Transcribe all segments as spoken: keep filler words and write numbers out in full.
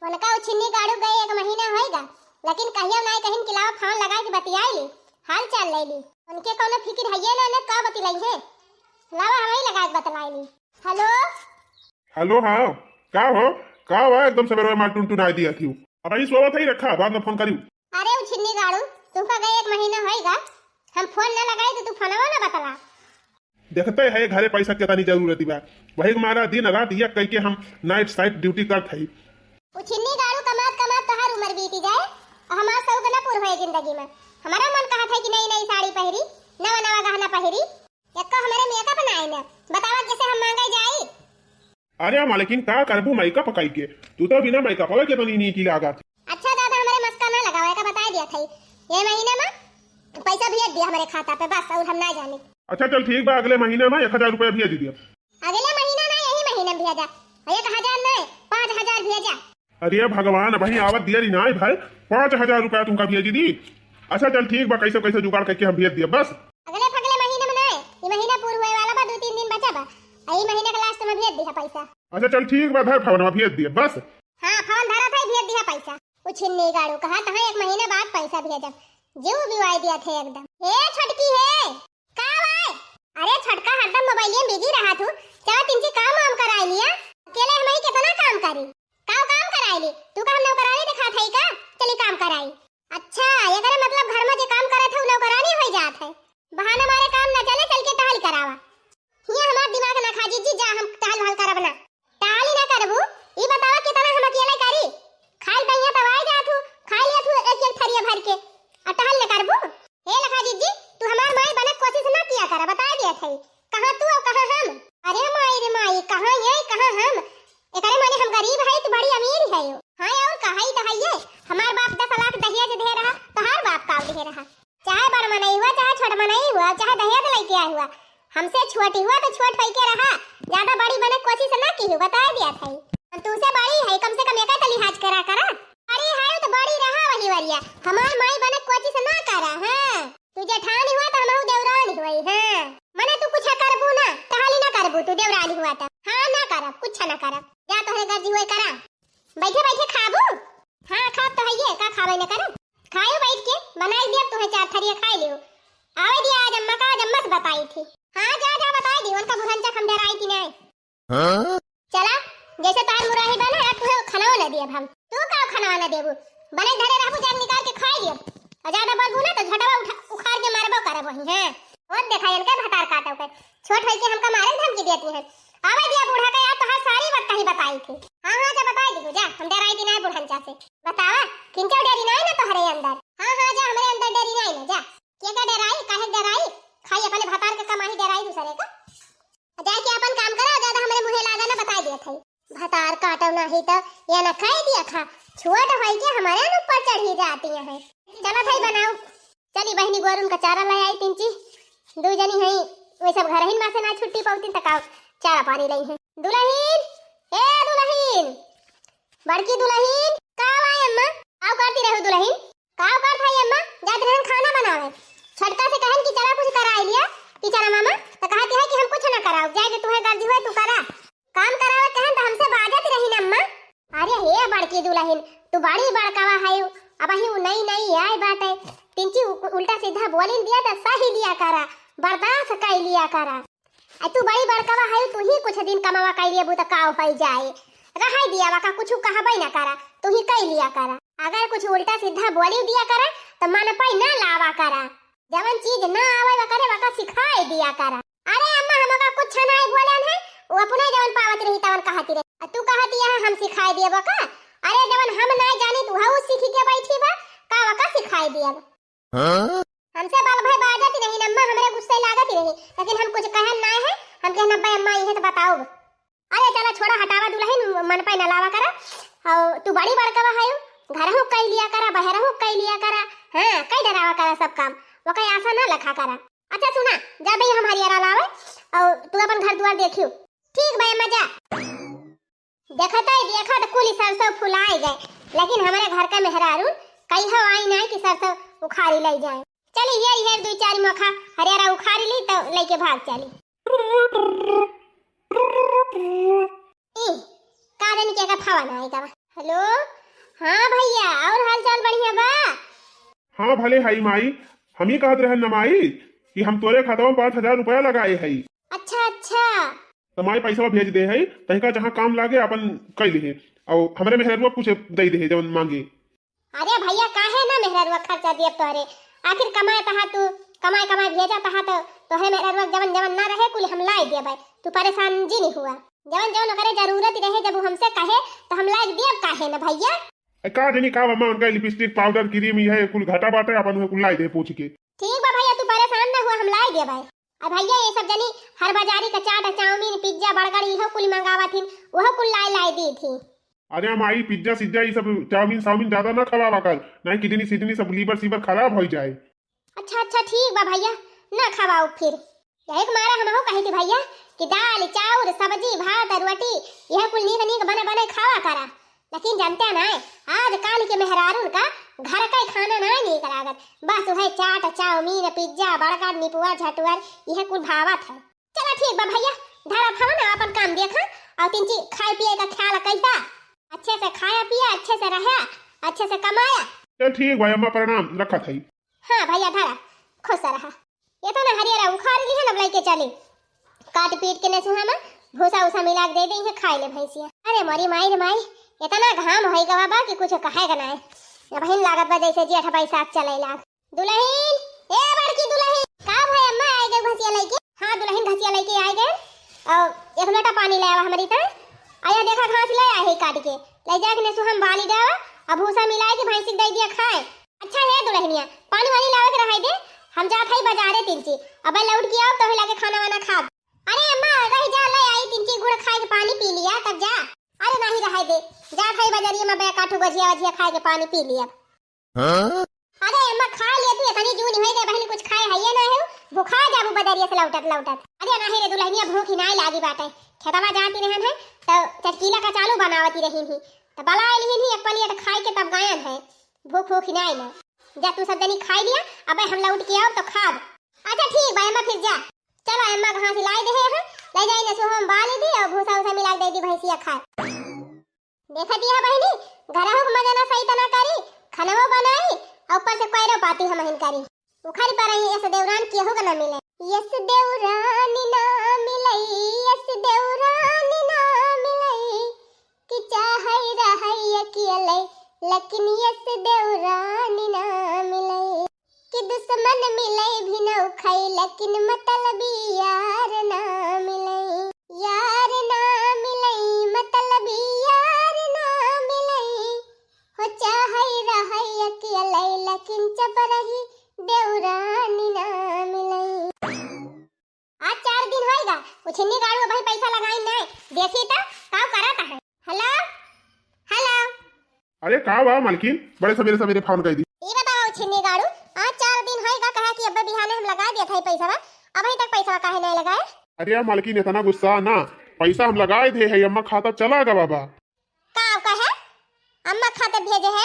उनका उछिन्नी गाड़ू गए एक महीना होइगा, लेकिन कहियो नाई कहिन कि लावा फोन लगाइ के बतियाइ ली, हाल चाल लइ ली। उनके कउनो फिकिर हइये ना, ना का बतियाइहैं। लावा हमही लगाइ के बतलाइ ली। हेलो। हेलो, हाँ, का हो? का हुआ? एकदम सबेरे मार टुनटुनाइ दिया थी। अबहीं सोवत ही, रखा, बाद में फोन करिउ। अरे उछिन्नी गाड़ू, तुमका गए एक महीना होइगा, हम फोन ना लगाई तो तू फोनवा ना बतला। देखते है घरे पैसा के तनी जरूरत बा, वही मारा दिन रात एक कइके हम नाइट साइट ड्यूटी करत हई। उछिन्नी गाड़ू कमात कमात तोहार उमर बीती जाए, अउर हमार शौक ना पूर होए जिंदगी में। हमारा मन कहत है कि नई नई साड़ी पहिरी, नवा नवा गहना पहिरी, एक्को हमरे मेकअप ना आइन। बतावा कैसे हम मांगे जाई? अरे मालकिन, का करबू मेकअप कइके? तू तो बिना मेकअप के तो नीक लागत। अच्छा दादा, हमरे मस्का ना लगावा, एका बताइ दिया थई। ये महीना में पैसा भेज दिया हमरे खाता पे बस, अउर हम ना जानी। अच्छा चल ठीक बा, अगले महीना में एक हजार रुपया भेज दिया। अगले महीना ना, यही महीना में भेजा। एक हजार ना, पाँच हजार भेजा। अरे भगवान, अबहीं आवत दिया रही ना भाई, पाँच हजार रुपया तुमका भेज दी। अच्छा चल ठीक बा, कैसे कैसे जुगाड़ कइके हम भेज दिया बस। अगले फगले महीना में ना, ये महीना पूर होए वाला बा, दो तीन दिन बचा बा। आ ई महीना के लास्ट में भेज दिया पैसा। अच्छा चल ठीक बा, धर फोनवा भेज दिया बस। हाँ, फोन धरा था, भेज दिया पैसा। उछिन्नी गाड़ू कहत है एक महीना बाद पैसा भेजब। जीव बिवाई दिया थे एकदम। हे छोटकी हे, का भाई? अरे छोटका हरदम मोबाइलिया में बिजी रहा थू, चला तिनची काम वाम कराइ लिया। अकेले हमही कितना काम करी? का काम कराइ ली? तू का हम नौकरानी दिखात है का? चली काम कराई। अच्छा, एकरे मतलब घर में जे काम करत है, उ नौकरानी होइ जात है। बहाना मारे काम ना चले, चल के टहल करावा। हियाँ हमार दिमाग ना खा जीजी, जा हम टहल वहल करब ना। टहल ही ना करबू, ई बतावा कितना हम अकेले करी? खाइल बइया तब आइ जात हू, खाइ लिया थू एक एक थरिया भर के, आ टहल न करबू? हे लखा जीजी, तू हमार माई बने कोशिश ना किया करा, बताइ दिया थई। कहाँ तू अउर कहाँ हम? अरे माई रे माई, कहाँ ये, कहाँ हम? एकरे माने हम गरीब है, तू बड़ी अमीर है। हाँ अउर का, हई तो हइये। हमार बाप दस लाख दहेज दे रहा, तोहार बाप का दे रहा? चाहे बड़ मनई हुआ, चाहे छोट मनई हुआ, चाहे दहेज लइके आए हुआ, हमसे छोट हुआ तो छोट होइके रहा, ज्यादा बड़ी बने कोशिश ना की हो, बताइ दिया थई। हम तुमसे बड़ी है, कम से कम एका तो लिहाज करा करा। बड़ी है तो बड़ी रहा वही वरिया, हमार माई बने कोशिश ना करा। हाँ, तू जेठानी हुआ तो हमहू देवरानी हुई। हाँ, मने तू कुछ करबू ना, टहली ना करबू तू देवरानी हुआ तो। हाँ ना करब, कुछ ना करब, जा तोहरे गर्जी हुए करा। बैठे बैठे खाबू? हाँ, खाब तो हइये, का खाबे न करब? खायो बैठ के, बनाई दिया तुहे चार थरिया खाई लियो। आवे दिया आज अम्मा का, आज अम्मा से बताई थी। हाँ, जा, जा बताई दी, उनका बुढ़न चक हम डराई थी नहीं। हाँ? चला, जैसे तार मुराही बना है, तुहे खाना ना दिया हम। तू का खाना ना देबू? बनाई धरे रहबू, जान निकाल के खाई लियो। और ज्यादा बोलबू ना तो झटवा उठा, उखाड़ के मारबो करब वहीं, हैं? और देखा इनके भतार काटो के। छोट होई के हमका मारे धमकी देती है। आवे दिया बूढ़ा का यार, तोहार सारी बात कहीं बताई थी। हाँ, हाँ, जा बताई दी, जा, हम डराई दी ना बूढ़न चा से। बतावा, किंचो डरी ना ना तोहरे अंदर। हाँ, हाँ, जा, हमरे अंदर डरी ना ना, जा। के का डराई, काहे डराई? खाई अपने भतार के कमाई, डराई दूसरे का। जाके अपन काम करा, ज्यादा हमरे मुँहे लागा ना, बताई दिया था। भतार काटो नाही तो या ना खाई दिया खा, छोट होई के हमारे ऊपर चढ़ी जाती है। चला भाई बनाओ। चली बहिनी गोरुन का चारा ले आई तीन ची, दू जनी है, वे सब घर ही में से ना छुट्टी पावती त का चारा पानी लई है। दुलहिन, ए दुलहिन, बड़की दुलहिन, का भाई अम्मा? आओ करती रहो दुलहिन। का करत हई अम्मा? जात रहन खाना बनावे। छोटका से कहन कि चला कुछ कराई लिया किचन मामा, तो कहती है कि हम कुछ ना कराओ, जाए जो तुहे गर्जी हुए तू करा। काम करावे कहन तो हमसे बाजत रही न अम्मा। अरे हे बड़की दुलहिन, तू बड़ी बड़कावा है, अब ही उ नई नई आए बाटे, तिंची उ-, उल्टा सीधा बोलिन दिया तो सही लिया करा, बर्दाश्त कर लिया करा। आ तू बड़ी बड़कावा है, तू ही कुछ दिन कमावा कइ लेबू त का होइ जाए, रहाई दिया बा का कुछ कहबे ना करा, तू ही कइ लिया करा। अगर कुछ उल्टा सीधा बोली दिया करा त मन पे ना लावा करा। जवन चीज ना आवे बा करे बा का सिखाई दिया करा। अरे अम्मा, हम का कुछ नाई बोले है, वो अपने जवन पावत रही तवन कहती रही। आ तू कहती है हम सिखाई दिया बा का? अरे जवन हम नाई जानी तू हऊ सीखी के बैठी बा, का बा का सिखाई दिया बा? हाँ? हमसे बल भाई बाजत ही रही अम्मा, हमरे गुस्से लागत ही रही, लेकिन हम कुछ कहन ना है। हम कहन अब्बा अम्मा इहे तो बताओ। अरे चला छोड़ा, हटावा दुलहिन, मन पे न लावा करा। और तू बड़ी बड़कावा है, घरहू कइ लिया करा, बहरहू कइ लिया करा। हाँ, कइ डरावा करा सब काम, वो कहीं आशा ना लखा करा। अच्छा सुना, जा भैया हम हरियरा लावे और तू अपन घर दुआर देखियो। ठीक भाई अम्मा जा। देखत है, देखत कुल सरसों फुलाए गए, लेकिन हमारे घर का मेहरारू कहियो आई नहीं कि सरसों उखाड़ी ले जाए। चली हेर हेर दू चार मोखा हरियारा उखाड़ी ली तो लेके भाग चली। ई, का जानी के का फोन आए का बा। हेलो, हाँ भइया, और हाल चाल बढ़िया बा? हाँ भले हई माई, हम ही कहत रहन न माई कि हम तोरे खतवा में पाँच हजार रुपया लगाए हई। अच्छा अच्छा। त माई पैसवा भेज दे हई, तहिका जहाँ काम लागे अपन कई लिहे, और हमरे मेहररुआ कुछ दे दे जवन मांगे। अरे भइया, काहे ना मेहररुआ खर्चा दियब तोहरे, आखिर कमाए तहा तू, कमाए कमाए भेजा तहा तो तोहरे मेहररुआ जवन जवन ना रहे कुल हम लाई देबै, तू परेशान जिन हुआ। जवन जवन ओकरे जरूरत रहे जब उ हमसे कहे तो हम लाई देब काहे ना भइया। ए, का जनी का अम्मा उनका लिपस्टिक पाउडर क्रीम इहे कुल घटा बाटे अपन उहे कुल लाई दे पूछ के। ठीक बा भइया, तू परेशान ना हुआ, हम लाई देबै। अब भइया ये सब जनी हर बाजारी का चाट, चाउमीन, पिज्जा, बर्गर इहो कुल मंगावत हिन, उहो कुल लाई लाई दी थी। अरे माई, पिज्जा सिज्जा ई सब चाउमीन साउमीन ज्यादा ना खवावा कर, नहीं किडनी सिडनी सब लिवर सीवर खराब हो जाए। अच्छा अच्छा ठीक बा भइया, ना खवाओ फिर। यही के मारे हमहू कही थी भइया कि दाल चाउर सब्जी भात रोटी यह कुल नीक नीक बने बने खावा करा, लेकिन जानते ना, आज काल के मेहरारून का घर का खाना ना नीक लागत, बस वह चाट चाउमीन पिज्जा बर्गर निपुआ झटुअर यह कुल भावत है। चला ठीक बा भइया, धरा फोन, अपन काम देखा, और तिनची खाए पिए का ख्याल कइहा। अच्छे से खाया पिया, अच्छे से रहा, अच्छे से कमाया। चल ठीक बा अम्मा, प्रणाम, रखत हई। हाँ भइया, धरा, खुश रहा। ये तो ना हरियरा उखाड़ ली है, अब लइके चली। काट पीट के नेसुहा में भूसा उसा मिला के दे दे, इहे खाए ले भैंसिया। अरे मोरी माई रे माई, इतना घाम होई गवा बा कि कुछ कहे का नाय। अबहिन लागत बा जैसे जेठ बैसाख चले लाग। दुलहिन, ए बड़की दुलहिन। का भाई अम्मा, आए गए घसिया लइके? हाँ दुलहिन, घसिया लइके आए गए। और एक लोटा पानी ले आवा हमरी ताईं। आ यह देखा घास ले आए है काट के, ले जाके नेसुहा में बाली डावा, अब भूसा मिलाए के भैंसी के दे दिया खाए। अच्छा हे दुलहिनिया, पानी वानी लावे के रहे दे, हम जात हई बाजारे तिनची, अब लौट के आओ तोहे लागे खाना वाना खाब। अरे अम्मा, रही जा, ले आई तिनची गुड़ खाए के पानी पी लिया तब जा। अरे नहीं रहे दे, जात हई बाजारिया में बे काठू गजिया वजिया खाए के पानी पी लिया। हाँ? अरे अम्मा, खा ले तू, इतनी जून होई गए बहन, कुछ खाए हइये ना है, भूखा जाबू बजरिया से लौटत लौटत। अरे नाही रे दुलहिनिया, भूख ही नाय लागी बाटे, खेतवा जाती रहन है, तो चटकीला कचालू बनावती रहीन ही, तो बला लिहिन ही एक प्लेट खाए के तब गायन है, भूख भूख ही नाय ना। जा तू सब जनी खाई लिया, अबे हम लौट के आओ तो खाब। अच्छा ठीक बा अम्मा, फिर जा। चलो अम्मा, घास लाई दे है, ले जाई नेसुहा में बाली दी और भूसा उसा मिला के दे दी भैंसिया खाए। देखा दिया बहिनी, घरहू के मजा ना सही तना करी, खानवो बनाई, और ऊपर से कोयरो पाती हमहिन करी। उखरी पर आई, यस देवरान केहू के ना मिले। यस देवरान ना मिलई, यस देवरान ना मिलई, कि चाहई रहई अकेलई, लेकिन यस देवरान ना मिलई। कि दुश्मन मिलई भी नौ खई, लेकिन मतलबी यार ना मिलई। यार ना मिलई, मतलबी यार ना मिलई। हो चाहई रहई अकेलई, लेकिन चपरही देवरानी ना मिलई। आज चार दिन होइगा, उ छिन्नी गाड़ू अबही पैसा लगाइन नाय। देखी त, काउ करत है। हेलो, हेलो। अरे का बा मालकिन, बड़े सबेरे सबेरे फोन कइ दी। ई बतावा उ छिन्नी गाड़ू, आज चार दिन होइगा, कहा कि अब्बे बिहाने हम लगाइ देत हई पैसा बा, अबही तक पैसा काहे नाय लगाए? अरे मालकिन, इतना गुस्सा ना, पैसा हम लगाइ दे हई, अम्मा खाता चला गवा बा। का कहे? अम्मा खाता भेजे है?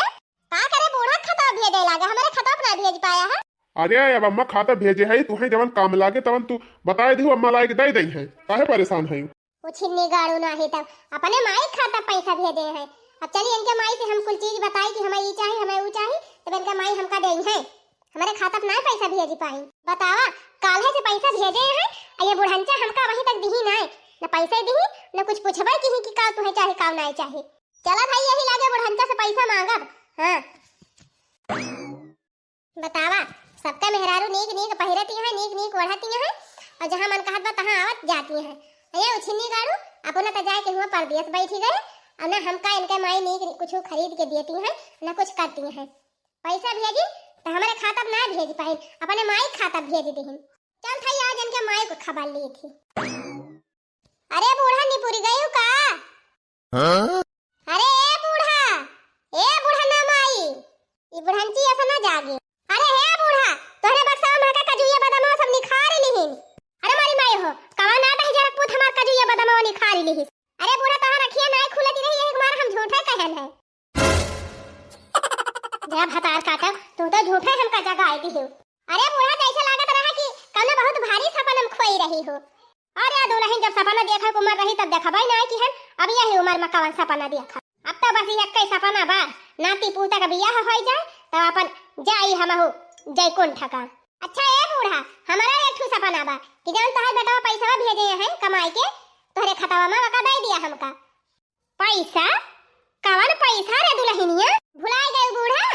का करे बूढ़ा खाता भेजे लागे, हमरे खाता पर ना भेज पाया है। अरे अब अम्मा खाता भेजे है, तुहे जवन काम लागे तवन तू बताए दिहु, अम्मा लाइके दे दई है, काहे परेशान है? उ छिन्नी गाड़ू नाही तब अपने माई खाता पैसा भेजे है। अब चली इनके माई से हम कुल चीज बताई कि हमें ई चाही, हमें ऊ चाही, तब इनके माई हमका देई है। हमरे खाता पर नाय पैसा भेजी पाई। बतावा, काल्हे से पैसा भेजे है, आ ये बुढ़ंचा हमका वहीं तक दिही नाय, न पैसा दिही, न कुछ पूछबे किही कि का तुहे चाही, का नाय चाही। चला भाई, यही लागे बुढ़ंचा से पैसा मांगब। हाँ। बतावा, सबका मेहरारू नीक नीक पहिरती हैं, नीक नीक ओढ़ती हैं, और जहाँ मन कहत बा तहाँ आवत जाती हैं। अरे उछिन्नी गाड़ू, अपना त जाए के हुआ परदेस बैठी गए, और न हमका इनके माई नीक कुछ खरीद के देती हैं, न कुछ करती हैं। पैसा भेजी त हमरे खाता पर ना भेज पाइन, अपने माई खाता भेज दिहिन। चल थाई आज इनके माई को खबर ली थी। अरे बूढ़ा निपुरी गयू का? हाँ? अरे ए बूढ़ा, ए बूढ़ा ना माई, ई बुढ़ंची ऐसा ना जागे। अरे हे बूढ़ा, तोहरे बक्सा में का कजुया बदामा सब निखार लिहिन। अरे मारी माई हो, कवा ना दही जरक पूत हमार कजुया बदामा निखार लिहिस। अरे बूढ़ा, तोहर अखिया नाय खुलती रही, यही मार हम झूठे कहन है। जय भतार काटब, तू तो झूठे हमका जगाए दिहु। अरे बूढ़ा, जैसे लागत रहा कि कौनो बहुत भारी सपन में खोई रही हो। अरे दुलहिन, जब सपना देखे के उम्र रही तब देखबे ना कि हम अब यही उम्र में कवन सपना देखब। अब तो बस एक्कै सपना बा, नाती पूता का बियाह होइ जाए, तब अपन जाई हमहू जैकुंठ का। अच्छा ए बूढ़ा, हमरा एक ठू सपना बा कि जौन तोहर बेटवा पैसवा भेजे हैं कमाई के, तोहरे खतवा मा ओका दइ दिया हमका। पैसा? कवन पैसा रे दुलहिनिया? भुलाइ गयू बूढ़ा,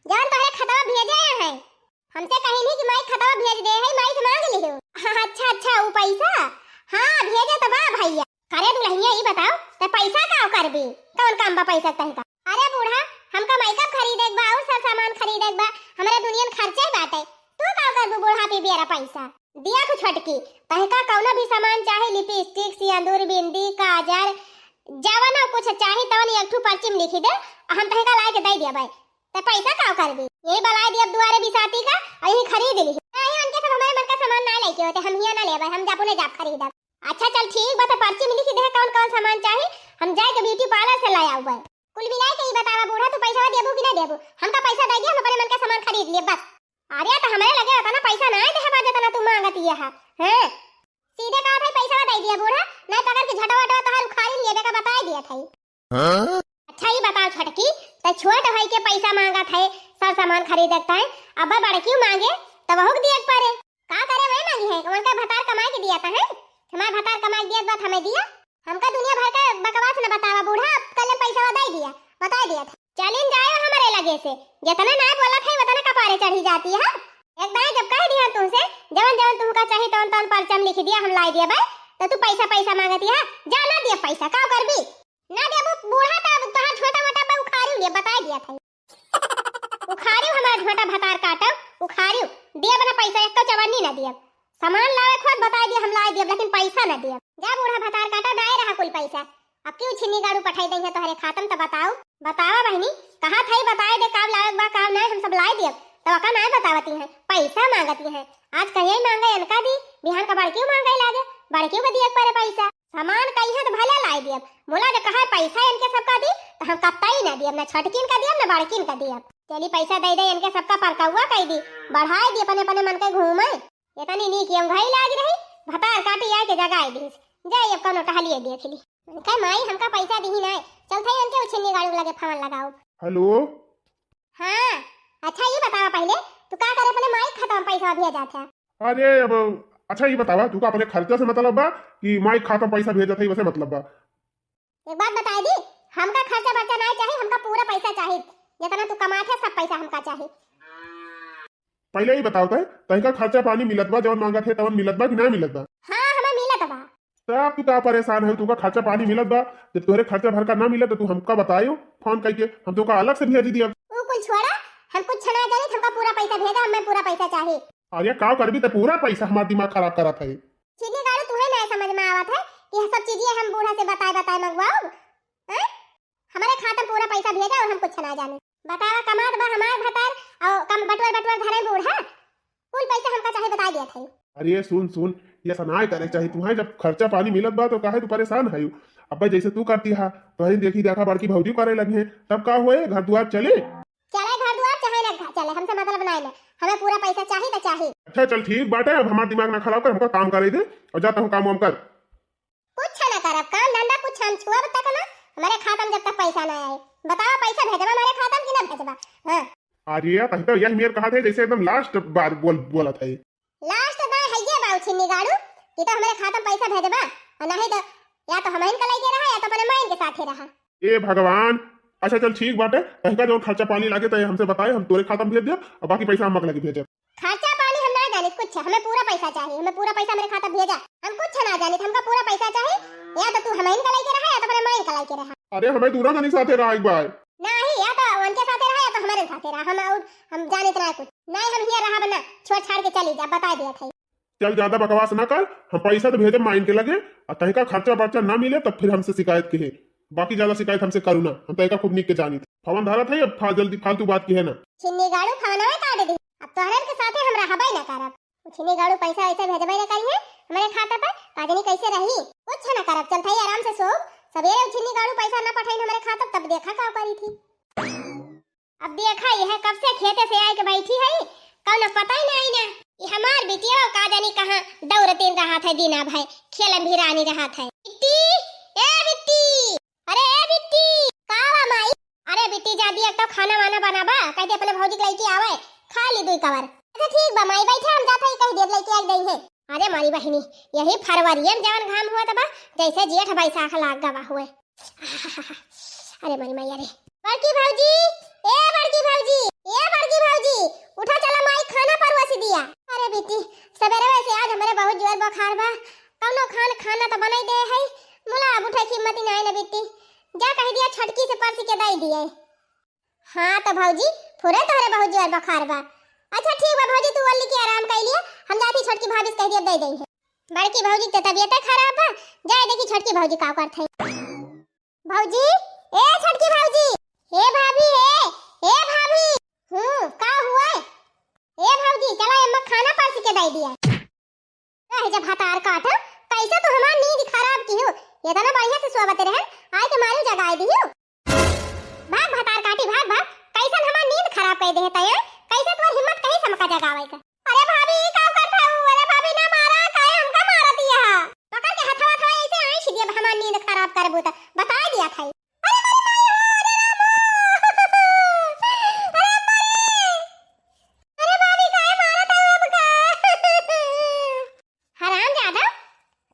जौन तोहरे खतवा भेजे हैं। हमसे कहिन ही कि माई खतवा भेज दे है, माई से मांग लिहो। अच्छा अच्छा, ऊ पैसा? हाँ, भेजे त बा भइया। अरे दुलहिनिया, ई बताओ, ते पैसा का करबी? कौन काम बा पैसा तहका? अरे बूढ़ा, हमका मेकअप खरीदे के बा और सब सामान खरीदे के बा, हमरे दुनियन खर्चे बाटे। तू का करबू बूढ़ा पी बियरा पैसा? दिया को छोटकी, तहका कौनो भी सामान चाहे, लिपस्टिक, सिंदूर, बिंदी, काजर, जवन कुछ चाही तवन एक ठू पर्ची में लिखी दे, हम तहका लाए के दे दिया भाई। ते पैसा का करबी? यही बलाए दियब दुआरे बिसाती का, और यही खरीद ली। नहीं, उनके सब हमारे मन का सामान ना लेके होते, हम हिया ना लेबे, हम जापुने जाप खरीदब। अच्छा चल ठीक बा, ते पर्ची में लिखी दे कौन कौन सामान चाही, हम जाए के ब्यूटी पार्लर से ले आउबे। कुल मिलाए के ई बतावा बूढ़ा, तू पैसा देबू कि ना देबू? हमका पैसा दे दिया, हम अपने मन का सामान खरीद लिए बस। अरे तो हमरे लगे उतना पैसा ना है देहबा जितना तू मांगत ये है, हैं? सीधे कहा था पैसा दे दिया बूढ़ा, नहीं पकड़ के झटवा वटवा तोहार उखाड़ी लेबे का बताए दिया था। हाँ? अच्छा, ई बताओ छोटकी, त छोट भाई के पैसा मांगत है, सर सामान खरीदत है, अब बड़कियो मांगे, त वहू के दिए के परे। का करे वही मांगी है, उनका भतार कमाए के दिया था, हैं? हमार भतार कमाए के दिया बात हमें दिया। हमका दुनिया भर का बकवास न बतावा बूढ़ा, अब कल पैसा दे दिया, बता दिया था। चलिन जाए हमरे लगे से, जितना ना बोलत है उतना कपारे चढ़ी जाती है। एक दाई जब कह दिया तुमसे, जवन जवन तुमका चाही तवन तवन पर्चा में लिख दिया, हम लाई दिया भाई, तो तू पैसा पैसा मांगती है, जा ना दिया पैसा, का करबी? ना देबू बूढ़ा, तब तोहार छोटा मोटा बा उखाड़ियो लिया, बताए दिया था। उखाड़ियो हमारा छोटा भतार काटो, उखाड़ियो, दियब ना पैसा, एक तो चवन्नी ना दियब। सामान लावे खुद बताए दिया, हम लाए दियब, लेकिन पैसा ना दियब। जा बूढ़ा भतार काटो, दाए रहा कुल पैसा। अब क्यों छिन्नी गाड़ू पठाई दई है तोहरे खातम त बताओ, बतावा बहिनी, कहा था बताए दे, काम लावे बा, काम ना, हम सब लाए दियब। तब का ना बतावती है, पैसा मांगती है। आज कहीं मांगे इनका दी, बिहान का बड़कियों मांगे लागे, बड़कियों को दिए परे पैसा। सामान कहिया तो भले लाई दियब, बोला जो कहा पैसा इनके सबका दी, तो हम कत्ता ही ना दियब, ना छोटकिन का दियब, ना बड़किन का दियब। चली पैसा दे दे इनके सबका परकौआ कह दी, बढ़ाए दी अपने अपने मन के घूमे। इतनी नीक ये घाई लाग रही, भतार काटी आए के जगाए दीस। जाए अब कौनो टहलिए देख ली। कह माई हमका पैसा दी ही ना, चल थे इनके उछिन्नी गाड़ू लगे फोन लगाओ। हेलो। हाँ, अच्छा ये बतावा पहले, तू का करे अपने माई खाता में पैसा भेजा था? अरे अब अच्छा ये बतावा, तू का अपने खर्चा से मतलब बा कि माई खाता में पैसा भेजत है, वैसे मतलब बा? एक बात बताए दी, हमका खर्चा बर्चा नहीं चाहिए, हमका पूरा पैसा चाहिए, जितना तू कमात है सब पैसा हमका चाहिए। पहले ही बताओ तय, तहका खर्चा पानी मिलत बा, जवन मांगत है तवन मिलत बा कि ना मिलत बा? हाँ, हमें मिलत बा। तब तू का परेशान है, तुका खर्चा पानी मिलत बा, जब तोहरे खर्चा भर का ना मिलत तो तू हमका बतायो फोन करके, हम तुका अलग से भेज दिया। ऊ कुल छोड़ा, हम कुछ ना जानी, हमका पूरा पैसा भेजा, हमें पूरा पैसा चाहिए। अरे का करबी त पूरा पैसा, हमार दिमाग खराब करत है। छिन्नी गाड़ू, तुहे ना समझ में आवत है कि यह सब चीजें हम बूढ़ा से बताए बताए मंगवाओ, हैं? हमारे खाता में पूरा पैसा भेजा और हम कुछ ना जाने। बतावा, कमात बा हमार भतार और कम बटुअर बटुअर धरे बूढ़ा, कुल पैसा हमका चाहे बताए दिया था। अरे सुन सुन, ये सनाय करे चाही तुहे, जब खर्चा पानी मिलत बा तो काहे तू परेशान है? अब जैसे तू करती हा, तोहरी देखी देखा बड़की भौजी करे लगी है, तब का होए, घर दुआर चले। चले घर दुआर चाहे ना घ-, चले, हमसे मतलब नहीं ना, हमें पूरा पैसा चाही तो चाही। अच्छा चल ठीक बाटे, अब हमार दिमाग ना खराब कर, हमका काम करे दे और जाता हूँ काम वाम कर। कुछ ना करब, काम धंधा कुछ हम छुअब तक ना, हमारे खाता में जब तक पैसा ना आए। बतावा पैसा भेजबा हमारे खाता में कि ना भेजबा? हाँ। अरे यार, तही तो यही मेर कहा थे, जैसे एकदम लास्ट बार बोल, बोला था ये। लास्ट ना है ये बाऊ छिन्नी गाड़ू, कि तो हमारे खाता में पैसा भेजबा, और नहीं तो या तो हमहिन का लेके रहा या तो अपने माइन के साथे रहा। ए भगवान, अच्छा चल ठीक बाटे, तहका जौन खर्चा पानी लागे तो हमसे बताए, हम तोरे खाता में भेज देब और बाकी पैसा हम मकला के भेजब। खर्चा पानी हम ना जानित कुछ, हमें पूरा पैसा चाहिए, हमें पूरा पैसा मेरे खाता भेजा। हम कुछ ना जानित, हमका पूरा पैसा चाहिए, या तो तू हमहिन का लेके रहा या तो अपने माइन का लेके रहा। अरे हमें दूरा जनी साथे रहा एक बार। नहीं, या तो उनके साथे रहा या तो हमारे साथे रहा, हम और हम जानित ना कुछ। नहीं, हम हिया रहा बना, छोड़ छाड़ के चली जा, बता दिया था। चल ज्यादा बकवास ना कर, हम पैसा तो भेजब माइन के लगे, और तहका खर्चा बर्चा ना मिले तब फिर हमसे शिकायत के है, बाकी ज्यादा शिकायत हमसे करू ना, हम तहका खूब नीक के जानी। फोन धरत है, अब फा-, जल्दी फालतू बात की है ना। छिन्नी गाड़ू फोनवे काट दी, अब तोहरन के साथे हम रहबे ना करब। उ छिन्नी गाड़ू पैसा ऐसे भेजबे ना करिए हमारे खाता पर, का जानी कैसे रही। कुछ ना करब, चल थाई आराम से सोब, सवेरे उ छिन्नी गाड़ू पैसा ना पठाइन हमारे खाता तब देखा का करी थी। अब देखा, यह कब से खेते से आए के बैठी है, कौनो पता ही नहीं ना। ये हमार बिटिया का जानी कहाँ दौड़तीन रहा था, दीना भाई खेलन भी रानी रहा था। बिट्टी, ए बिट्टी, अरे ए बिट्टी, का बा माई? जादी एक तो खाना वाना बनाबा, कह दे अपने भौजी के लइके आवे, खा ली दुई कवर। अच्छा ठीक बा माई, बैठा, हम जात हई, कह दे लइके आइ दइहैं। अरे मोरी बहिनी, यही फरवरिये में जवन घाम होत बा, जैसे जेठ बैसाख लाग गवा हुए। अरे मोरी माई, अरे। बड़की भौजी, ए बड़की भौजी, ए बड़की भौजी, उठा चला माई खाना परोस दिया। अरे बिट्टी, सबेरवे से आज हमरे बहुत जोर बुखार बा, कौनो खान खाना तो बनाइ दे है, मुला अब उठे की हिम्मत ही नाई ना बिट्टी, जा कह दिया छोटकी से परस के दइ दिए। हाँ तो भौजी, फुरे तोहरे बहुत जोर बुखार बा। अच्छा ठीक बा भौजी, तू ओल्ली के आराम कइ लिया, हम जाती छोटकी भाभी से कह दिया दइ दइहैं। बड़की भौजी के तबियते खराब बा, जाए देखी छोटकी भौजी का करत है। भौजी, ए छोटकी भौजी, हे भाभी, हे, हे भाभी। हम्म, का हुआ? ए भौजी, चला अम्मा खाना परस के दइ दिया। रह जा भतार काटा, कैसे तू हमार नींद खराब किहू? इतना बढ़िया से सोवत रहन, आइ के मारे जगाइ दिहू। भाग भतार काटी, भाग, भाग, कैसन हमार नींद खराब कइ देहे तैं, कैसे तोर हिम्मत कहीं से हमका जगावे का? अरे भाभी, ई का करत हऊ? अरे भाभी, ना मारा, काहे हमका मारत हिया? पकड़ के हथवा, हथवा ऐसे आँइछ दिया, हमार नींद खराब करबू त बताइ दिया था। अरे मोरी माई हो, अरे रामो। अरे माई। अरे भाभी, काहे मारत हऊ हमका? हरामजादा,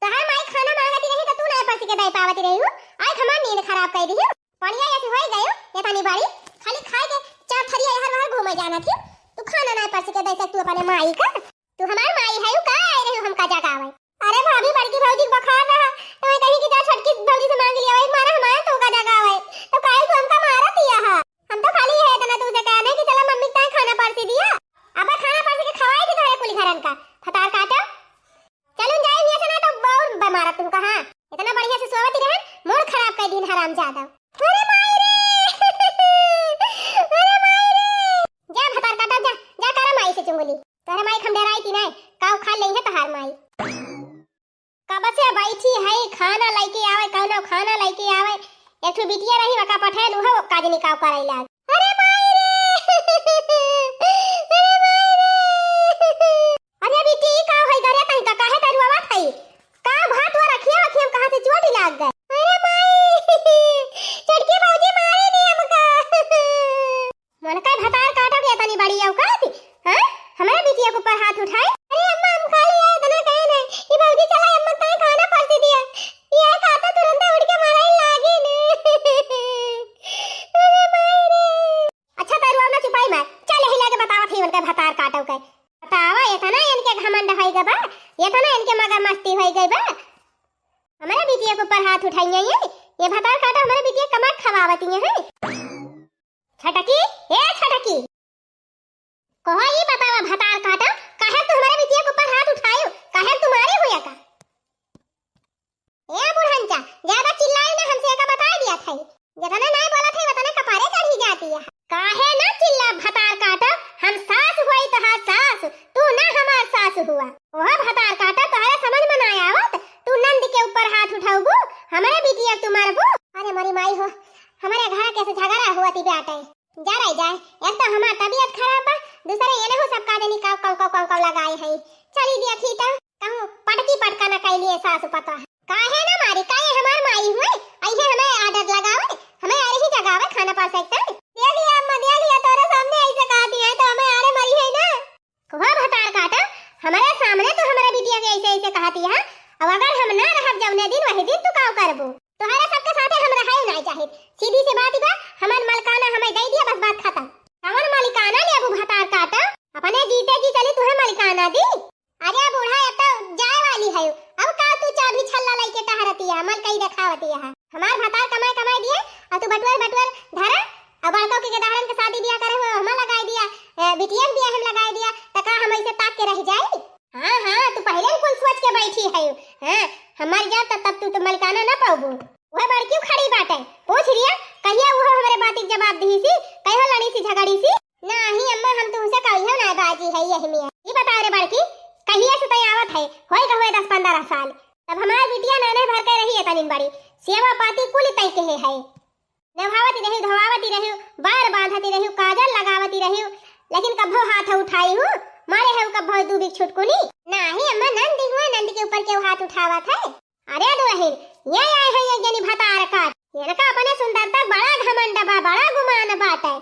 तोहार माई खाना मांगती रही त तू ना परस के दइ पावती रही हो, आज हमार नींद खराब कइ दिहू। पनिया ऐसे होइ गयो, इतनी बड़ी, खाली खाए के चार थरिया इहर उहर घूमे जाना थी, तू खाना ना परस के दइ सकत तू अपने माई का। तू हमार माई हऊ का, आइ रही हमका जगावे? अरे भाभी, बड़की भौजी के बुखार रहा, तो मैं कही कि जा छोटकी भौजी से मांग लिया, वही मारा हमारे तो का जगावे, तो काहे तू हमका मारत हिया हा? हम तो खाली है इतना तुमसे कहने कि चला मम्मी ताई खाना परसी दिया, अब खाना परस के खवाई थी तोहरे कुल घरन का, भतार काटा। चलून जाए हियाँ से ना तो और मारब तुमका, हाँ। इतना बढ़िया से सोवत रहन, मूड खराब कइ दिन हरामजादा। अरे माई रे! अरे माई रे! जा भतार काटा, जा, जा करा माई से चुंगली। तोहरे माई हम डराई थी ना, काउ खा लेइहैं तोहार माई। कब से बैठी है, खाना लइके आवे, कौनो खाना लइके आवे। एक ठो बिटिया रही, वका पठैन, उहो काजनी काउ करइ लाग। अरे माई रे! अरे माई रे! अरे बिट्टी, ई का होई घरे तहीं का, काहे तरुआवत हई? का भात हुआ रखिया, रखिया में कहाँ से चोट लाग गए? अरे माई! छोटकी भौजी मारे नी हमका। मन का भतार काटा के तनी बड़ी औकात, हाँ? हमारे बिटिया के ऊपर हाथ उठाए? अरे अम्मा, हम खाली है, इतना कहे नहीं। ई भौजी चला, अम्मा ताई खाना परसी दिया। ई है खाता तुरंत उठ के मारे लागी ने। अरे माई रे। अच्छा, तरुआ ना चुपाई मार। चल, यही लागे बतावत ही उनके भतार काटो के। बतावा, इतना इनके घमंड होई गए बा, इतना इनके मगर मस्ती होई गए बा। हमारे बिटिया के ऊपर हाथ उठाई है ये, ये भतार काटा हमारे बिटिया कमा खवावती है। छटकी, ए छटकी, कहो ई बतावा भतार काटा, काहे तू हमारे बिटिया के ऊपर हाथ उठायो, काहे तू मारे हुआ का? ए बुढ़नचा, ज्यादा चिल्लाई ना, हमसे एका बताइ दिया था। जितने नाई बोला था, उतने कपारे चढ़ी जाती है। काहे ना चिल्ला भतार काटा, हम सास हुई तोहार सास, तू ना हमार सास हुआ। ओह भतार काटा, तोहरे समझ में ना आवत, तू नंद के ऊपर हाथ उठाउबू, हमारे बिटिया तू मारबू। अरे मोरी माई हो, हमारे घर कैसे झगड़ा हुआ थी बेटे। जा रही जाए, एक तो हमार तबियत खराब बा, दूसरे ये नहीं सब का देनी काव काव काव काव काव लगाए है। चली देखी तो कहूँ पटकी पटका न कैलिए सासु पतोह। काहे ना मारी, काहे हमार माई हुए, अइहे हमें आर्डर लगावे, हमें अरे ही जगावे खाना पा सकता। देख लिया अम्मा, देख लिया, तोरे सामने ऐसे कहती है तो हमें अरे मरी है ना। हो भतार काटा, हमारे सामने तो हमारे बिटिया के ऐसे ऐसे कहती है, अब अगर हम ना रहब जौने दिन वही दिन तू काव करबू। तोहरे सबके साथे हम रहे ना चाहित। सीधी सी बात बा, हमार मलकाना हमें दे दिया, बस बात खत्म। कवन मलिकाना लेबू भतार काटा? अपने जीते जी चली तुहे मलिकाना दी। अरे बूढ़ा, अब तो जाए वाली है, अब का तू चाभी छल्ला लइके टहरतिया, मलकई देखावतिया है। हमार भतार कमाए कमाए दिए, और तू बटुअर बटुअर धरा, और बड़को के दहरन के शादी बियाह करे हुए हमें लगाई दिया, ए, बिटिया के बियाह हम लगाई दिया, त का हम ऐसे ताक के रह जाई? हाँ, हाँ, तू पहिले न कुल सोच के बैठी है। हाँ, हम मर जाब तब, तब तू तो मलिकाना ना पाउबू। वह बड़की खड़ी बाटे, पूछ लिया, कहिया वो हमरे बात के जवाब दी सी, कहियो लड़ी सी झगड़ी सी? नाही अम्मा, हम तुमसे कहियो ना बाजी है यही में। ये बता रे बड़की, कहिया से तय आवत है, होई गए हुए दस पन्द्रह साल, तब हमार बिटिया नाने भर के रही है तनिन बड़ी, सेवा पाती कुल तय के है। नहावती रही, धोवावती रही, बार बांधती रही, काजल लगावती रही, लेकिन कभो हाथ उठाई हूँ, मारे है कभो दू बिक छुटकुनी। नाही अम्मा, नंद हुआ, नंद के ऊपर क्यों हाथ उठावत है? अरे दुलहिन, ये आए हैं एक जनी भतार काट। इनका अपने सुंदरता बड़ा घमंड बा, बड़ा गुमान बाटे।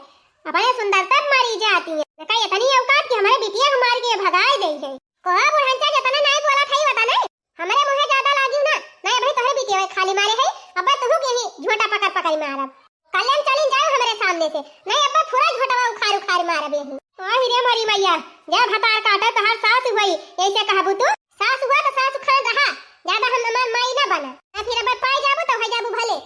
अपने सुंदरता पे मरी जाती है। इनका इतनी औकात कि हमरे बिटिया के मार के भगाए देइ है। कहा बुढ़नचा जितना नाई बोला था, ही बता नहीं। हमरे मुँहे ज्यादा लागी ना, नहीं अबही तोहरे बिटिया खाली मारे है, अब्बे तुहू के ही झोटा पकड़ पकड़ मारब। कल्याण चली जाओ हमरे सामने से, नहीं अब्बे पूरा झोटवा उखाड़ उखाड़ मारब यही। आहि रे मोरी मैया, जा भतार काटा तोहार सास हुई, ऐसे कहबू तू? सास हुआ तो सास खान रहा, ज्यादा हम हमार माई ना बना। ना फिर अब्बे पाई जाबू तो हो जाबू भले।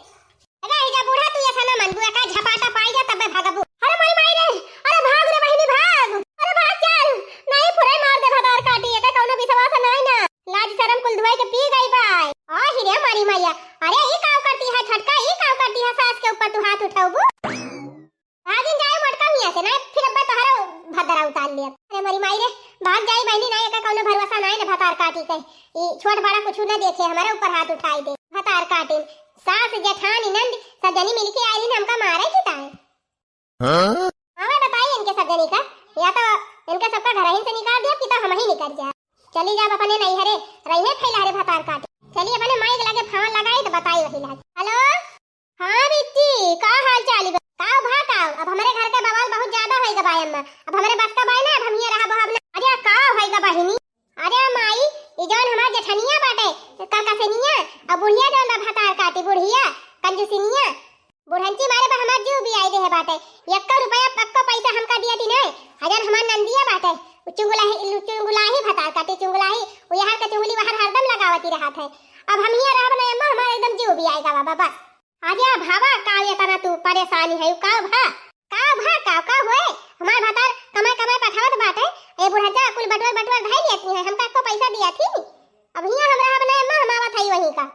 अरे, ई जा बूढ़ा, तू ऐसा ना मनबू, एका झपाटा पाई जा, तबे भागबू। अरे माई, माई रे, अरे भाग रे बहिनी, भाग। अरे भाग, चल। नहीं, फुरे मार दे भतार काटी, एका कौनो विश्वास नहीं ना। लाज शरम कुल धुआई के पी गई बाय। आहि रे मारी मैया, अरे ई काव करती है छोटका, ई काव करती है, सास के ऊपर तू हाथ उठाउबू? भागिन जाए मोटका हिया से, नहीं फिर अब्बे तोहरा भदरा उतार लिया। अरे मोरी माई रे, भाग जाई बहिनी, नहीं एका कौनो भरोसा नहीं ना भतार काटी के। ई छोट बड़ा कुछ ना देखे, हमारे ऊपर हाथ उठाई दे। भतार काटी, सास जेठानी नंद सब जनी मिलके आई रही, हमका मारे की ताए। हाँ? हाँ, मैं बताई इनके सब जनी का, या तो इनके सबका घर ही से निकाल दिया कि तो हम ही निकल जाए। चली जाब अपने नैहरे, रहिए फैला रे भतार काटी। चली अपने माई के लगे फोन लगाई तो बताई वही लाग। हेलो, हाँ बिट्टी, का हाल चाल बा? का भा का? अब हमरे घर के बवाल बहुत ज्यादा होई गा बायम में। अब हमरे बस का बाय ना, अब हम ये रहा बहब ना। अरे का होई गा बहिनी? अरे माई, ई जौन हमार जेठनिया बाटे, कलकसनिया, अब बुढ़िया जौन बा भतार काटी, बुढ़िया, कंजूसिनिया, बुढ़ंची मारे बा हमार जीव बियाई देहे बाटे। यक्को रुपया पक्को पैसा हमका दिया दी नहीं। अजन हमार नंदिया बाटे, उ चुंगुलाही, चुंगुलाही भतार काटी, चुंगुलाही, उ यहाँ के चुंगली बाहर हरदम लगावती रहत है। अब हम हियाँ रहब नहीं अम्मा, हमार एकदम जीव बियाई गा बा, बस। अरे भावा, का एतना तू परेशानी है, का भा? का भा, का, का होए? हमार भतार कमाए, कमाए पठावत बाटे, ए बुढ़ंचा कुल बटोर, बटोर धई लेती है, हमका एको पैसा दिया थी। अब हियाँ हम रहब नहीं अम्मा, हम आवत हई वहीं का।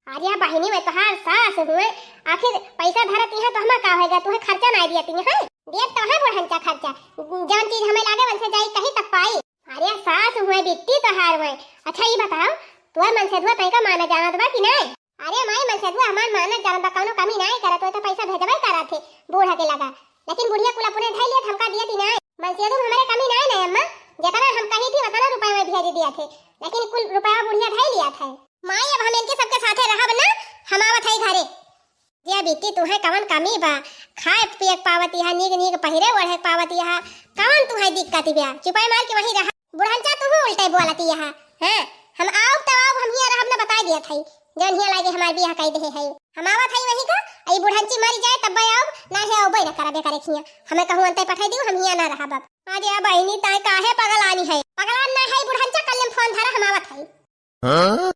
अरे बहिनी, मैं तोहार सास हुए, आखिर पैसा धरती है तो हमार का होएगा? तुहे खर्चा नहीं दिया थी, हैं? दिए तो है बुढ़ंचा खर्चा, जौन चीज हमें लागे वैसे जाई कहीं तब पाई। अरे सास हुए, बिट्टी तोहार हुए। अच्छा ई बताओ, तोर मनसेधुआ तैका माना जानत बा कि नहीं? अरे माई, मनसेधुआ हमार मानत जानत बा, कौनो कमी नाई करत, वो तो पैसा भेजबे करत है बूढ़ा के लगा, लेकिन बुढ़िया कुल अपने धई लियत, हमका दियत ही नाई। मनसेधु में हमरे कमी नाई ना अम्मा, जितना हम कही थी उतना रुपया में भेज दिया थे, लेकिन कुल रुपया बुढ़िया धई लिया थे। माई, अब हम इनके सबके साथे रहब ना, हम आवत हई घरे। जे बिट्टी, तुहे कवन कमी बा? खाए पिए के पावत यहा, नीक नीक पहिरे ओढ़े के पावत यहा, कवन तुहे दिक्कत बा? चुपाई मार के वहीं रहा। बुढ़नचा, तुहू उल्टे बोलत यहा, हैं? हम आउब तब आउब, हम हियाँ रहब ना, बताई दियत हई। जौन हियाँ लागे हमार बियाह कई देहे हई। हम आवत हई वहीं का, ई बुढ़नची मरी जाए तब आउब, ना है आउबे ना करबे करे हियाँ। हमें कहूँ अंते पठाई दियो, हम हियाँ ना रहब अब। अरे बहिनी, ताई काहे पगलानी है? पगलान ना है बुढ़नचा, कल हम फोन धरा, हम आवत हई। हाँ?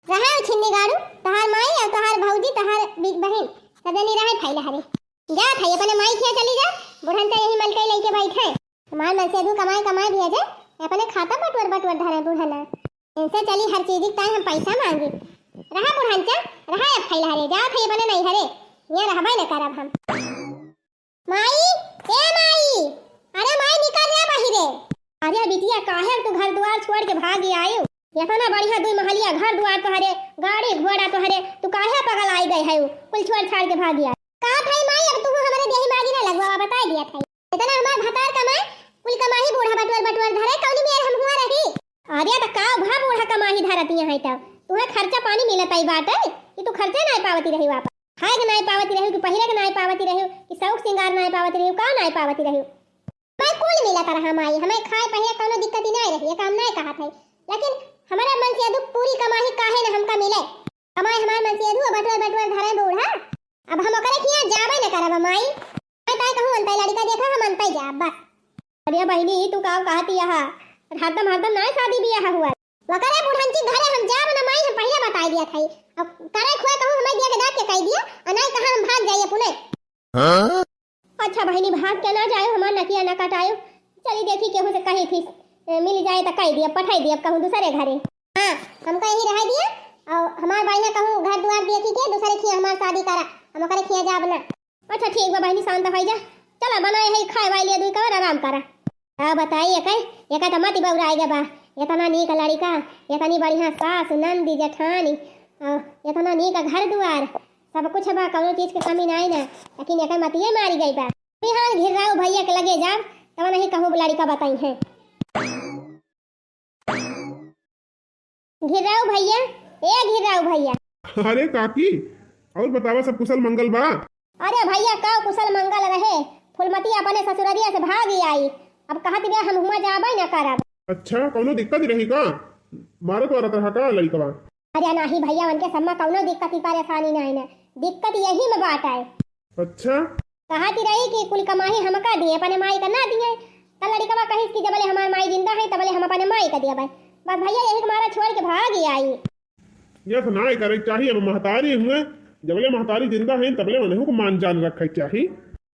रहा छिन्नी गाड़ू, तोहार माई और तोहार भौजी, तोहार बि-, बहिन, सब जनी रहे फैला हरे। जा थाई अपने माई खिया चली जा, बुढ़न तो यही मलकई लइके बैठे। हमार मनसेधु कमाए कमाए भेजे, अपने खाता बटुअर बटुअर धरे बुढ़ना। इनसे चली हर चीज ताई हम पैसा मांगी। रहा बुढ़न चा, रहा अब फैला हरे, जा थाई अपने नहीं हरे, ये रहबे न करब हम। माई, ए माई, अरे माई निकल रे बहिरे। अरे बिटिया, काहे तू घर दुआर छोड़ के भागी आयु? इतना बढ़िया दुई महलिया घर दुआर तोहरे, गाड़ी घोड़ा तोहरे, तू काहे पगल आई गए है? कुल छोड़ छाड़ के भागी आयु। का थाई माई, अब तू हमरे देही मागी ना लगवा, बताई दिया थाई। इतना हमार भतार कमाए, कुल कमाही बूढ़ा बटुअर बटुअर धरे, कौनी मेर हम हुआ रही? अरे त का भा बूढ़ा कमाही धरतिया है तब? तुहे खर्चा पानी मिलत आई बाटे कि तू खर्चे नाई पावती रही वापस? खाए के नाई पावती रही कि पहिरे के नाई पावती रही कि शौक सिंगार नाई पावती रही, का नाई पावती रही? मैं कुल मिलत रहा माई, हमें खाए पहिरे कौनो दिक्कत ही नाई रही, ये काम नाई कहा था। लेकिन हमारा मनसेधु पूरी कमाही काहे न हमका मिले? कमाए हमार मनसेधु बटुअर बटुअर धरे बूढ़ा। अब हम ओकरे खिया जाबे न करब माई। मैं ताई कहूँ अनपढ़ लड़का देखा, हम अनपढ़ जाब बस। अरे बहिनी, तू का कहती यहा? हरदम, हरदम नाय शादी बियाह हुआ। वकरे बुढ़ंची घरे हम जाब न माई, हम पहिले बताई दिया थाई। अब करे खोए कहूँ हमें दिया के दाँत के कह दिया, और नाय कहा हम भाग जाइए पुने। हाँ? अच्छा बहिनी, भाग के ना जायो, हमार नकिया ना कटायो। चली देखी केहू से कही थी, ए, मिल जाए तो कह दिया, पठाई दिया कहूँ दूसरे घरे। हाँ, हमको यही रह दिया, और हमार बढ़िया कहूँ घर दुआर देखी के दूसरे खिया हमार शादी करा, हम ओकरे खिया जाब ना। अच्छा ठीक बा बहिनी, शांत हो जा। चला बनाए है खाए वाले लिए दुई कवर आराम करा। का बताई एकै, एकै त मति बौराइ गे बा। एतना नीक लड़िका, एतनी बढ़िया सास, नंदी, जेठानी, अ, एतना नीक घर दुआर, सब कुछ बा, कौनो चीज के कमी नाई ना, लेकिन एकै मतिये मारि गई बा। बिहान घिर्राऊ भैया के लगे जाब, तब नहीं कहूँ लड़िका बताई है। घिर्राऊ भैया, ए घिर्राऊ भैया। अरे काकी, और बतावा, सब कुशल मंगल बा? अरे भैया, का कुशल मंगल रहे, फुलमती अपने ससुररिया से भागी आई। अब कहत बे हम हुआं जाबे न करब। अच्छा, कौनो दिक्कत रही का? मारत वारत रहा का लड़िकवा? अरे नाही भैया, उनके सम्मा कौनो दिक्कत की परेशानी नाही न, दिक्कत यही में बात है। अच्छा। कहत रही कि कुल कमाही हमका दिए, अपने माई का ना दिए। त लड़िकवा कहिस कि जबले हमार माई जिंदा है तबले हम अपने माई का दिए। बस भैया, यही के मारा छोड़ के भागी आई। यस नाय करे के चाही। अब महतारी हुए, जबले महतारी जिंदा है तबले उन्हें को मान जान रखे के चाही।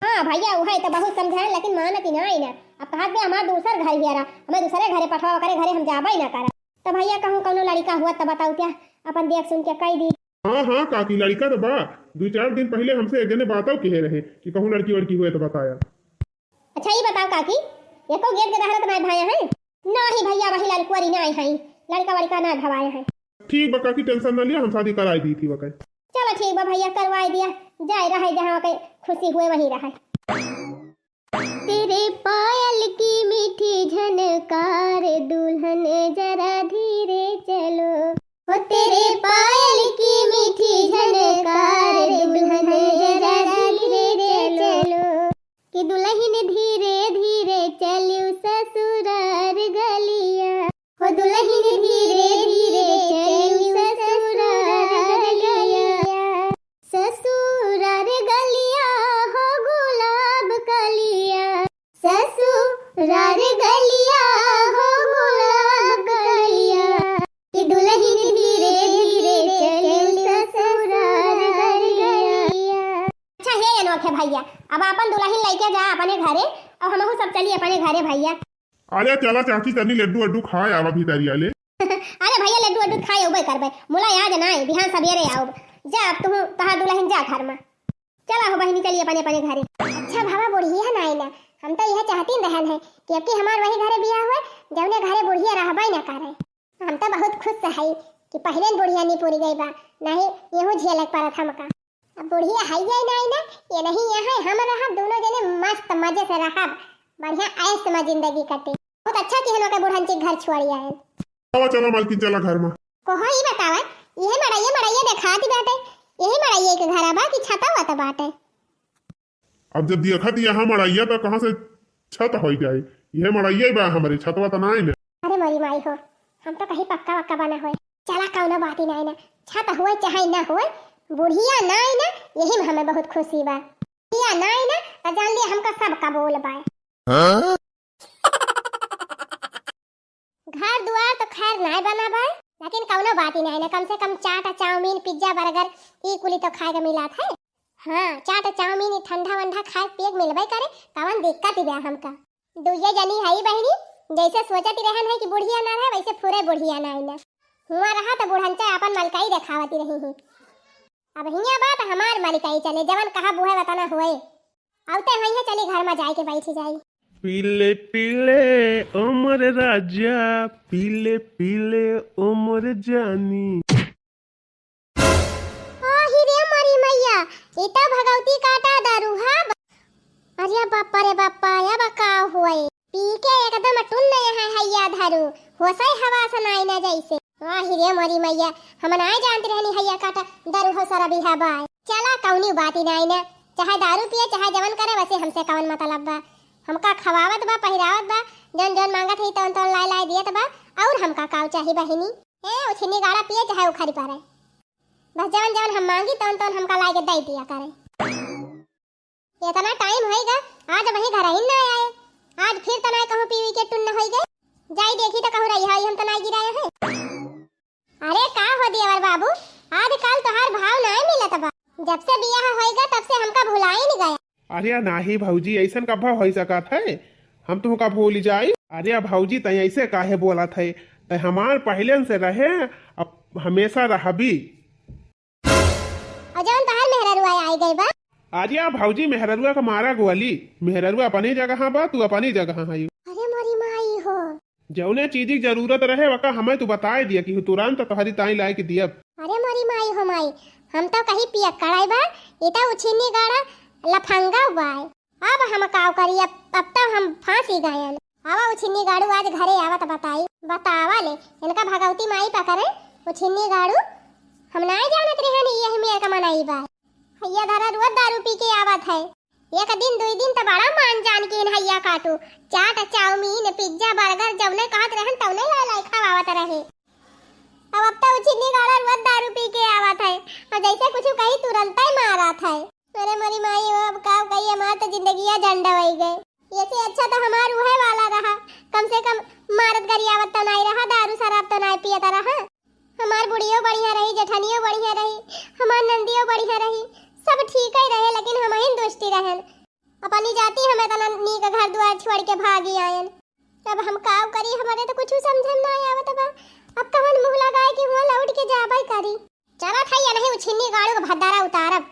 हाँ भैया, उहे तो बहुत समझाए, लेकिन मानत ही नाई ना। अब कहत बे हमार दूसर घर हियरा, हमें दूसरे घरे पठवा, ओकरे घरे हम जाबे ना करब। तो भैया, कहूँ कौनो लड़िका हुआ तो बताऊ क्या, अपन देख सुन के कह दी। हाँ हाँ काकी, लड़िका तो बा। दो चार दिन पहले हमसे एक जने बातव किहे रहे कि कहूँ लड़की वड़की हुए तो बताया। अच्छा, ये बताओ काकी, एको गेट के दहरत नाय भाया है? नाही भैया, वही लड़कुआरी नाय है, लड़का वड़का नाय भवाया है। ठीक बा काकी, tension ना लिया, हम शादी कराई दी थी वकै। चलो ठीक बा भैया, करवाई दिया, जाए रहे जहाँ वकै खुशी हुए वहीं रहे। तेरे पायल की मीठी झनकार, दुल्हन जरा धीरे चलो। ओ तेरे पायल की मीठी झनकार, दुल्हन जरा धीरे चलो। कि दुलहिन धीरे धीरे चलिउ ससुरार गलिया। हो दुलहिन धीरे धीरे चलिउ ससुरार गलिया। ससुरार गलिया हो गुलाब कलिया। ससुरार गलिया हो गुलाब कलिया। कि दुलहिन धीरे धीरे चलिउ ससुरार गलिया। अच्छा हे अनोखे भैया, अब अपन दुलहिन लइके जा अपने घरे, अब हमहू सब चली अपने घरे भैया। अरे चला चाची, तनी लड्डू वड्डू खाए आवा भीतरिया ले। अरे भैया, लड्डू वड्डू खाए उबे करबे, मुला आज नाय, बिहान सबेरे आउब। जा अब तू तहार दुलहिन जा घर में। चला हो बहिनी, चली अपने अपने घरे। अच्छा भावा, बुढ़िया नाय ना, हम तो यह चाहती रहन है कि अब की हमार वही घरे बियाह हुए, जौने घरे बुढ़िया रहबे ना करे। हम तो बहुत खुश है कि पहले न बुढ़िया नहीं पूरी गई बा, नहीं यहू झेलक पड़त हमका। अब बुढ़िया है ये नहीं ना, ये नहीं यहाँ हम रहब, दोनों जने मस्त मजे से रहब, बढ़िया ऐश में जिंदगी कटे। बहुत अच्छा कि हम ओके बुढ़न के घर छोड़ी आए। चला चला मालकिन, चला घर में। कोहो ई बतावा, यही मड़ाइये मड़ाइये देखात बाटे, यही मड़ाइये के घर बा कि छतवा त बाटे? अब जब देखत यहाँ मड़ाइया, तो कहाँ से छत हो जाए? यह मड़ाइया ही बा हमरे, छतवा तो नाई ना। अरे मोरी माई हो, हम तो कहीं पक्का वक्का बना होए। चला, कौनो बात ही नाई ना, छत होए चाहे ना होए, बुढ़िया नाई ना, यही में हमें बहुत खुशी बा। बुढ़िया नाई ना, तो जान लिया हमका सब कबूल बा। हाँ? घर दुआर तो खैर नाय बना बा, लेकिन कौनो बात ही नाय ना, कम से कम चाट, चाउमीन, पिज्जा, बर्गर, ई कुली तो खाए के मिलात है। हाँ, चाट, चाउमीन, ई ठंडा वंडा खाए पिए के मिलबे करे, कवन दिक्कत ही बा हमका। दुइये जनी हई बहिनी, जैसे सोचत ही रहन है कि बुढ़िया ना रहे, वैसे फुरे बुढ़िया नाय ना। हुआ रहा तो बुढ़नचा अपन मलकाई देखावती रही ही। अब हियाँ बा तो हमार मलकाई चले, जवन कहा बुहे वतना होए। आवते होइहे, चली घर में जाए के बैठी जाई। पीले पीले ओ मोर राजा, पीले पीले ओ मोर जानी। आही रे मोरी मैया, ई तो भगवती काटा दारू हा। अरे बापा रे बापा, या बा का होए? पी के एकदम टुन्न है हैया धारू, होसई हवास नाई ना जैसे। आही रे मोरी मैया, हम नाय जानत रहनी हैया काटा दारू हो सरबिहा बाय। चला कौनी बात ही नाई ना, चाहे दारू पिए चाहे जवन करे, वसे हमसे कवन मतलब बा। हमका खवावत बा, पहिरावत बा, जौन जौन मांगत है तौन तौन लाए लाए दियत बा, और हमका काव चाही बहिनी? ए उछिनी गाड़ा पिए चाहे उखरी परे, बस जवन जवन हम मांगी तौन तौन हमका लाए के दे दिया करे। इतना टाइम होइगा, आज वही घर ही ना आए। आज फिर तो ना कहूँ पीवी के टुन्न होइगे। जाई देखी तो कहूँ रही है, हम तो ना गिराए हैं। अरे का हो देवर बाबू, आजकल तोहार भाव ना मिलत बा। जब से बियाह होइगा तब से हमका भुलाई नहीं गया। अरे नाही भौजी, ऐसन कब हो सकत है? हम तुमका भूल जाई? अरे भौजी, तै ऐसे काहे बोलत है? तै हमार पहले से रहे, अब हमेशा रहबी। और जौन तोहार मेहररुआ आई गई बा। अरे भौजी, मेहररुआ का मारा गोली, मेहररुआ अपनी जगह बा, तू अपनी जगह है। अरे मोरी माई हो। जौने चीज की जरूरत रहे, वका हमें तू बताए दिया कि तुरंत तोहरी ताई लाए के दियब। अरे मोरी माई हो माई, हम तो कहीं पियक्कड़ाई बा, ई तो उछिन्नी गाड़ा लफंगा बाय। अब हम काव करी, अब, अब तो हम फांसी गायन। आवा उछिन्नी गाड़ू आज घरे आवा त बताई। बतावा ले, इनका भगवती माई पकड़े, उछिन्नी गाड़ू हम नाय जानत रहन यह मेर का मनई बा। हैया धरा रुआ दारू पी के आवत है। एक दिन दुई दिन त बड़ा मान जान के इनहैया काटू। चाट, चाउमीन, पिज्जा, बर्गर जौने कहत रहन तौने लाई लाई खवावत रहे। अब, अब त उ छिन्नी गाड़ा रुआ दारू पी के आवत है। और जैसे कुछ कही तुरंत ही मारत है। अरे मोरी माई हो, अब का कही, हमार त जिंदगिया झंड होई गए। ये से अच्छा त हमार उहे वाला रहा, कम से कम मारत गरियावत त नाई रहा, दारू शराब त नाई पियत रहा। हमार बुढ़ियो बढ़िया रही, जेठनियो बढ़िया रही, हमार नंदियो बढ़िया रही, सब ठीक ही रहे, लेकिन हमहिन दुष्टी रहन। अपनी जाति हम इतना नीक घर दुआर छोड़ के भागी आयन। अब हम काव करी, हमरे त कुछ समझ में ना आवत बा। अब कवन मुंह लगाए कि हुआ लौट के जाबे करी। चलत है या नहीं, उ छिन्नी गाड़ू के भद्दारा उतारब।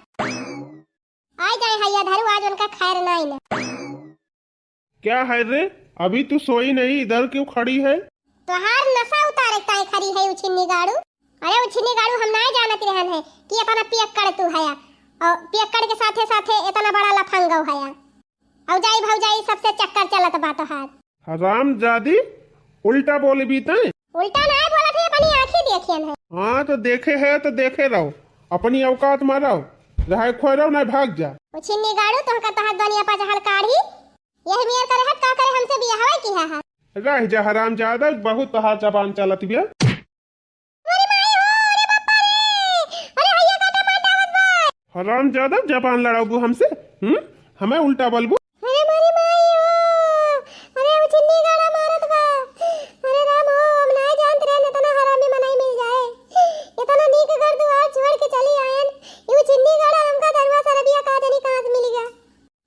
आ जाए हैया धरू, आज उनका खैर नाई न। क्या है रे, अभी तू सोई नहीं, इधर क्यों खड़ी है? तोहार नशा उतारे ताई खड़ी है उ छिन्नी गाड़ू। अरे उ छिन्नी गाड़ू, हम नाय जानत रहन है कि इतना पियक्कड़ तू हया, और पियक्कड़ के साथे साथे इतना बड़ा लफंगो हया। भौजाई भौजाई सबसे चक्कर चलत बा तोहार। हरामजादी, उल्टा बोलबी तैं। उल्टा नाय बोलत है, अपनी आँखी देखियन है। हाँ तो देखे है तो देखे रहो, अपनी औकात में रहो, रहे खोए रहो ना भाग जा। उ छिन्नी गाड़ू, तोहका तोहार दुनिया पर जहल काढ़ी। यही मेर करे हट का करे हमसे बियाहवा किहा है। रह जा हरामजादा, बहुत तोहार जबान चलत बिया। अरे माई हो, अरे बापा रे, अरे हैया का टमाटर आवत बा। हरामजादा, जबान लड़ाबू हमसे? हम्म, हमें उल्टा बोलबू? अरे मारी माई हो, अरे उ छिन्नी गाड़ा मारत बा। अरे राम हो, हम नाय जानत रहन इतना हरामी मनई मिल जाए। इतना नीक घर दुआर छोड़ के चली आयन, उ छिन्नी गाड़ा हमका दरुआ सरबिया का जनी कहाँ से मिल गया।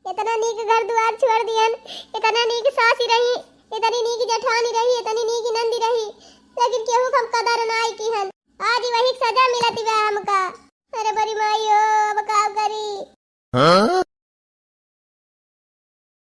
इतना नीक घर दुआर छोड़ दिहन, इतना नीक सासी रही, इतनी नीक जेठानी रही, इतनी नीक नंदी रही, लेकिन केहू के हम कदर नाई किहन। आज वही सजा मिलत बा हमका। अरे बड़ी माई हो, अब का करी? हाँ?